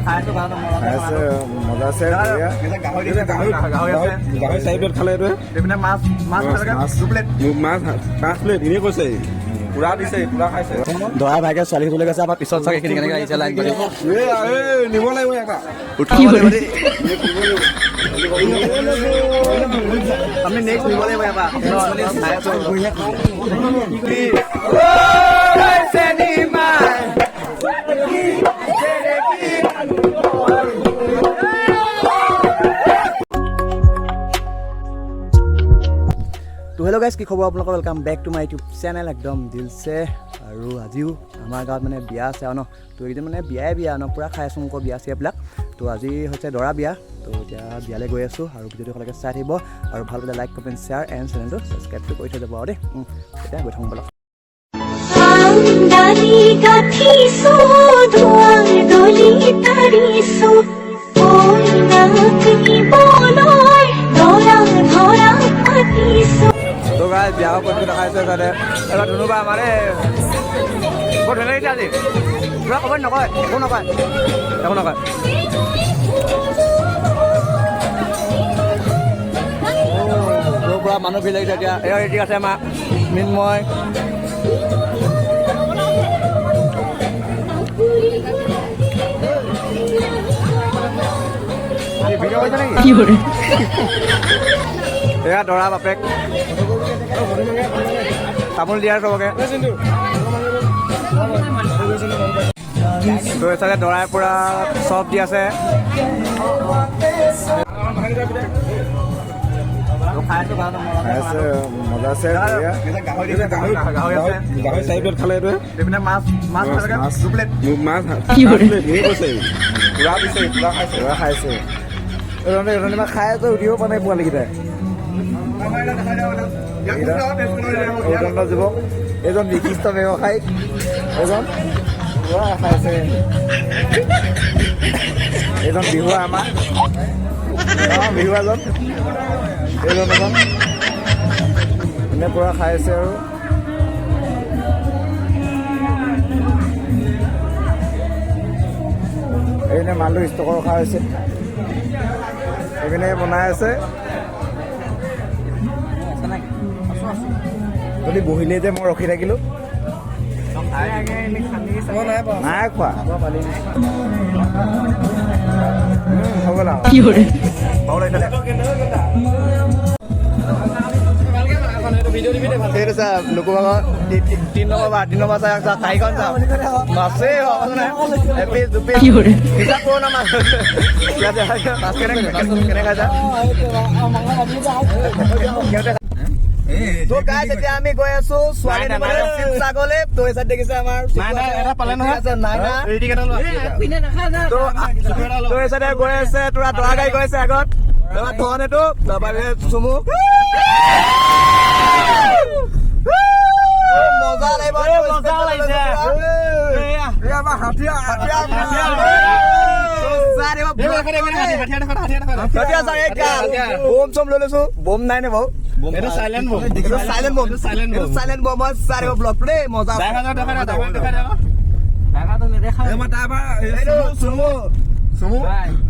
খাই আছে, মজা আছে। গাহৰি 4 প্লেট খালে এইটোৱে। মাছ মাছ মাছ মাছ 5 প্লেট এনেই কৈছে, পুৰা দিছে, পুৰা খাইছে। দৰা ভাইকে ছোৱালী লৈ গৈছে আমাৰ পিছত চাগে এইখিনি কেনেকৈ আহিছে লাইন পাতি। এই নিব লাগিব এটা। আমি নেক্সট নিব লাগিব এবাৰ। খাই আছো। তো হেল্ল' গাইজ, কি খবৰ আপোনালোকৰ? Welcome back to my YouTube channel একদম দিলছে। আৰু আজিও আমাৰ গাঁৱত মানে বিয়া আছে আৰু ন। তো এইকেইদিন মানে বিয়াই বিয়া ন, পূৰা খাই আছোঁ আকৌ বিয়া চিয়াবিলাক। তো আজি হৈছে দৰা বিয়া। তো এতিয়া বিয়ালৈ গৈ আছোঁ আৰু ভিডিঅ'টো সকলোকে চাই থাকিব আৰু ভাল পালে লাইক, কমেণ্ট, শ্বেয়াৰ এণ্ড চেনেলটো ছাবস্ক্ৰাইবটো কৰি থৈ যাব আৰু দেই। এতিয়া গৈ থাকোঁ ব'লক। দানি গাঁঠিছো, ধোঁৱাৰ দলি তাৰিছো, কইনাক নিবলৈ দৰা ধৰা মাতিছো। তো গাইজ, বিয়া পৰিৱেশ দেখাইছে তাতে এবাৰ ধুনুবা আমাৰ বৰ ধুনীয়া লাগিছে আজি পুৰা। ক'ব নকয়, একো নকয়, একো নকয়। পূৰা মানুহ ভিৰ লাগিছে এতিয়া। এয়া ৰেডি আছে আমাৰ মৃন্ময়। ভিডিঅ' কৰিছে নেকি? এয়া দৰা বাপেক, তামোল দিয়া চবকে। তো এইফালে দৰাই পুৰা চব দি আছে। খাই আছে, মজা আছে। গাহৰি 4 প্লেট খালে এইটোৱে। মাছ মাছ মাছ মাছ 5 প্লেট এনেই কৈছে, পুৰা দিছে, পুৰা খাইছে। পুৰা খাইছে। এইধৰণে খাই আছে, উঠিব পৰা নাই পোৱালিকেইটাই। উদণ্ড যুৱক এজন, বিশিষ্ট ব্যৱসায়িক এজন পুৰা খাইছে। এইজন বিহুৱা আমাৰ, বিহুৱাজন এইজন এজন এনে পুৰা খাই আছে। আৰু এইপিনে মালটো ষ্টক ৰখা হৈছে, এইপিনে বনাই আছে। যদি বহিলেই যে মই ৰখি থাকিলো, নাই খোৱা হৈ গ'ল আৰু। সেইটো চা, লোকভাগৰ 3 নম্বৰ বাৰ, 3 নম্বৰ চাই চা, চাৰিখন চাওঁ মাছেই এপিচ দুপিচ হিচাপ কৰোঁ না। মাছ মাছ কেনে খাইছা? তো গাইজ, এতিয়া আমি গৈ আছো ছোৱালী শিৱসাগৰলৈ। তো এই দেখিছে আমাৰ নাইনা। তো এই চাইডে গৈ আছে তোৰা দৰা গাড়ী গৈ আছে আগত, তাৰপৰা ধন এইটো, তাৰপৰা চুমু। মজা লাগিব, মজা লাগিছে। বোম চোম লৈ লৈছো। বোম নাই নে বাৰু? Silent bomb, silent bomb. মই চাই দিব ব্লগটো দেই, মজা। চুমু চুমু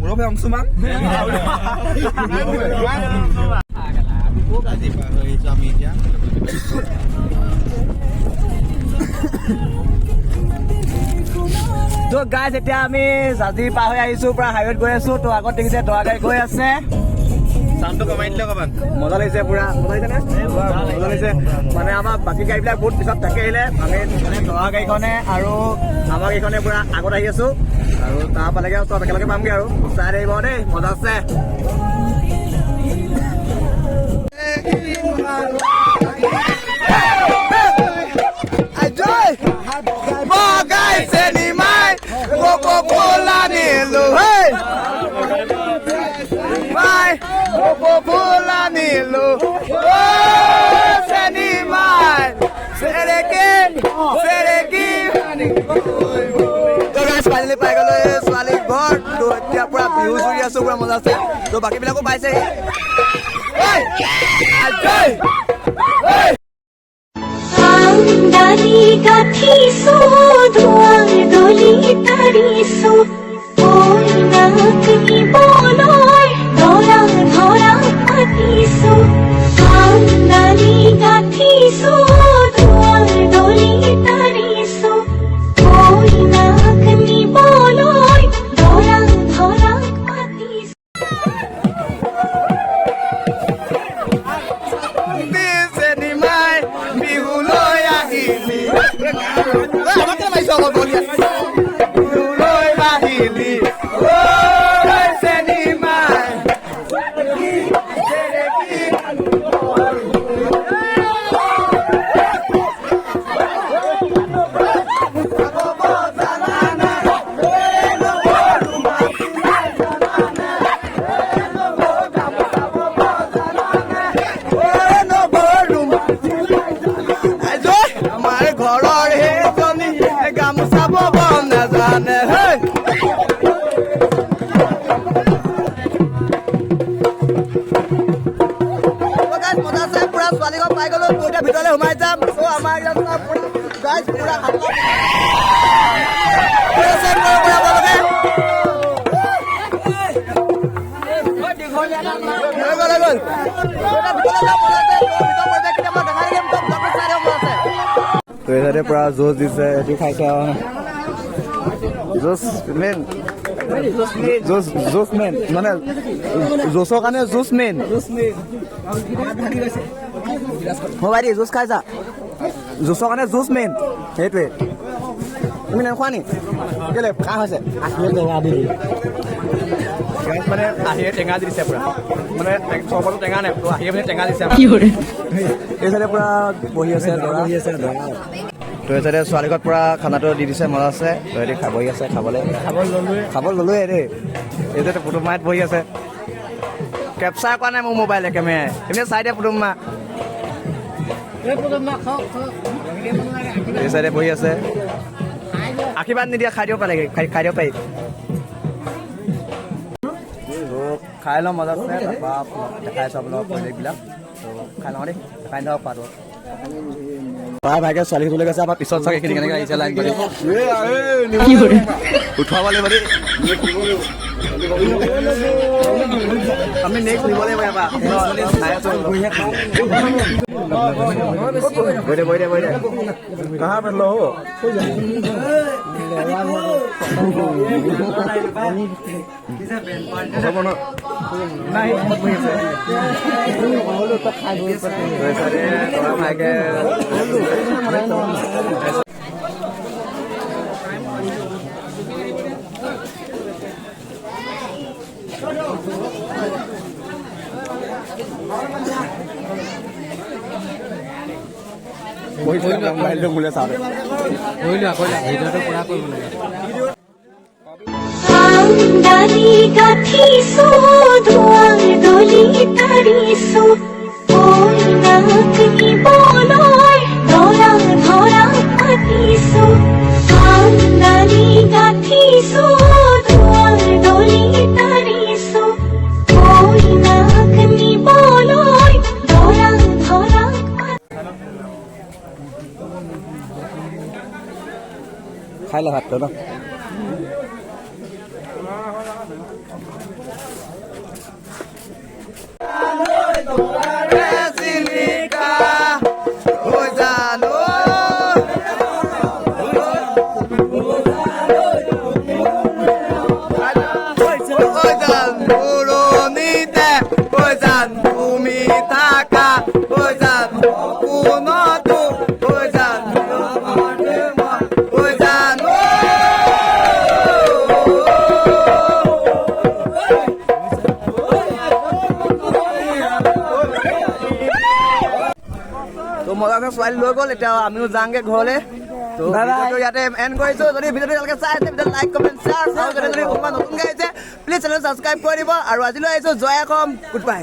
মুৰব্বী অংশুমান। তো গাইজ, এতিয়া আমি জাজি পাৰ হৈ আহিছো, পুৰা হাইৱেত গৈ আছো। তো আগত দেখিছে দৰা গাড়ী গৈ আছে। চাউণ্ডটো কমাই দিলে অকণমান। মজা লাগিছে পুৰা, মজা লাগিছে নে? মজা লাগিছে। মানে আমাৰ বাকী গাড়ীবিলাক বহুত পিছত থাকি আহিলে, আমি মানে দৰা গাড়ীখনে আৰু আমাৰ গাড়ীখনে পুৰা আগত আহি আছো আৰু তাৰ পালেগে চব একেলগে পামগে আৰু চাই থাকিব দেই, মজা আছে। বগাইছে নিমাই কোকো-কোলা নিলো, হেই মাই কোকো-কোলা নিলো, চেনিমাই চেৰেকি চেৰেকি। তো গাইজ, ফাইনেলি পাই গ'লো ছোৱালীৰ ঘৰ। তো এতিয়া পুৰা বিহু জুৰি আছো, পুৰা মজা আছে। তো বাকীবিলাকো পাইছেহি। আমদানি গাঁঠিছো, দুৱাৰ দলি তাৰিছো, কইনাক নিবলৈ দৰা ধৰা মাতিছো। আমদানি গাঁঠিছো, দুৱাৰ দলি তাৰিছো, কইনাক নিবলৈ দৰা ধৰা মাতিছো। বিহুলৈ আহিলি, বিহুলৈ আহিলি চেনিমাই। আমাৰ ঘৰৰ সেইজনী গামোচা বব নাজানে হেই। মজা চাই পুৰা ছোৱালী ঘৰ পাই গ'লো। তো এতিয়া ভিতৰলৈ সোমাই যাম। ত' আমাৰ ইয়াত পুৰা গাইজ পুৰা আপোনালোকে হৈ গ'ল, হৈ গ'ল। তো এই চাইডে পুৰা জুচ দিছে, এইটো খাইছে আৰু juice main, juice juice main, মানে জুচৰ কাৰণে জুচ মেইন। হ'ব ভাইটি, জুচ খাই যা। জুচৰ কাৰণে জুচ মেইন, সেইটোৱে। তুমি নোখোৱা নি? কেলে কাহ হৈছে? মানে আহিয়ে টেঙা দি দিছে পুৰা, মানে চৰবতো টেঙা নাই, তো আহিয়ে মানে টেঙা দিছে। এই চাইডে পুৰা বহি আছে দৰা, বহি আছে দৰা। তো এই চাইডে ছোৱালী ঘৰত পুৰা খানাটো দি দিছে, মজা আছে। তো সিহঁতি বহি আছে খাবলৈ, খাব ল'লোৱে দেই। এই চাইডে পুতুমাত বহি আছে, কেপচাৰ কৰা নাই মোৰ মোবাইলে, কেমেৰাই এনে চাই দে পুতুমা। এই চাইডে বহি আছে, আশীৰ্বাদ নিদিয়ে, খাই দিব পাৰে, খাই দিব পাৰি। খাই লওঁ, মজা আছে। তাৰপৰা দেখাই আছোঁ আপোনালোকৰ পৰিৱেশবিলাক। তো খাই লওঁ দেই, দেখাই নাথাকক খোৱাটো। তাৰ ভাইকে ছোৱালী সুধিবলৈ গৈছে, আমাৰ পিছত চাগে এইখিনি কেনেকৈ আহিছে লাইন পাতি। উঠোৱাব লাগিব দেই, আমি নেক্সট নিব লাগিব ইয়াৰ পৰা। খাই আছোঁ, বহি দে, বহি দে, বহি দে। কাহা পেটলো হ'ব? হ'ব ন? নাই, বহি আছে। দৰা ভাইকে মোবাইলটো মোলৈ চাওঁতে। আমদানি গাঁঠিছো, দুৱাৰ দলি তাৰিছো, কইনাক নিবলৈ দৰা ধৰা মাতিছো। আমদানি গাঁঠিছো, দুৱাৰ দলি তাৰিছো, কইনাক নিবলৈ দৰা ধৰা খাই ল ভাতটো ন। তুমি থাকা সপোনতো জানো। তো মজা আছে, ছোৱালী লৈ গ'ল, এতিয়া আমিও যাওঁগে ঘৰলৈ। তো ভিডিঅ'টো ইয়াতে এণ্ড কৰিছোঁ। যদি ভিডিঅ'টো তেওঁলোকে চাই আছে, ভিডিঅ'টো লাইক, কমেণ্ট, শ্বেয়াৰ, আৰু যদি কোনোবা নতুনকৈ আহিছে, প্লিজ চেনেল ছাবস্ক্ৰাইব কৰি দিব। আৰু আজিলৈ আহিছোঁ, জয় অসম, গুড বাই।